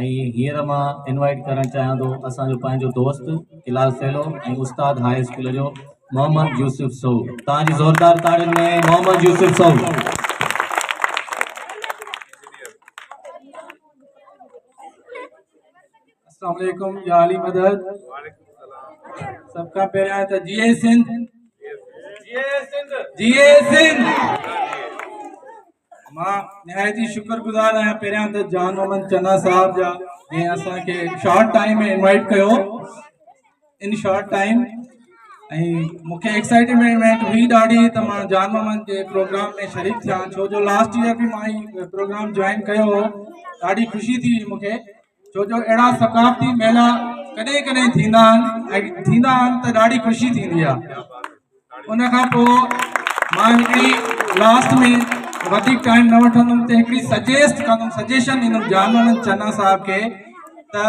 ۽ هينئر مان انوائيٽ ڪرڻ چاهيان ٿو اسان جو پنهنجو دوست ڪلاس فيلو ۽ استاد هاء اسڪول جو محمد يوسف سو توهان جي زوردار تاڙين ۾ محمد يوسف سو. السلام عليڪم يا علي مدد. سڀ کان پهريان ته جيئي سنڌ، جيئي سنڌ. مان نهايت ئي شڪر گذار آهيان پهريان ته جان محمد چنا صاحب جا، جنهن اسان کي شارٽ ٽائيم ۾ انوائٽ ڪيو ان شارٽ ٽائيم، ۽ مون کي ايڪسائٽمينٽ هئي ڏاڍي ته مان جان محمد جي پروگرام ۾ شريڪ ٿيان، ڇو جو لاسٽ ايئر به مان هي پروگرام جوائن ڪيو هو. ڏاڍي خوشي ٿي مون کي، ڇو جو اهڙا ثقافتي ميلا ڪڏهن ڪڏهن ٿيندا آهن ۽ ٿيندا آهن ته ڏاڍي خوشي ٿيندي آهي. ان کان پوء مان هڪڙي لاسٽ ۾ وڌيڪ ٽائيم نه وٺندم ته هڪڙي سجيسٽ ڪندم، سجيشن ڏيندم جان محمد چنا صاحب کي ته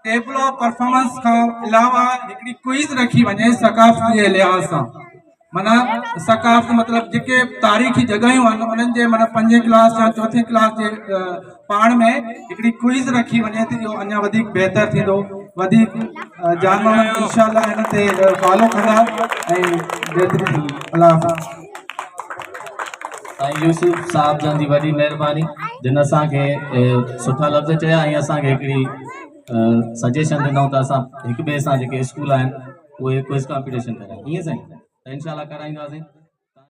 ٽيبلو پرفارمنس کان علاوه هڪڙي ڪوئز رکي وڃي ثقافت جي لحاظ سان، معنيٰ ثقافت مطلب جيڪي تاريخي جڳهيون آهن انهن جي، معنيٰ پنجين ڪلاس يا چوٿين ڪلاس جي پاڻ ۾ هڪڙي ڪوئز رکي وڃي ته اهو اڃا وڌيڪ بهتر ٿيندو. وڌيڪ جان محمد انشاء الله هن تي فالو ڪندا ۽ بهتري ٿيندي. الله حافظ. سائين يوسف صاحب جن جي وڏي مهرباني جن اسان کي سٺا لفظ چيا ۽ اسان کي هڪڙي سجيشن ڏنو ته اسان هڪ ٻئي سان جيڪي اسڪول آهن اهي ڪوئز ڪامپيٽيشن ڪرايون. ائين سائين ته انشاء الله ڪرائينداسين.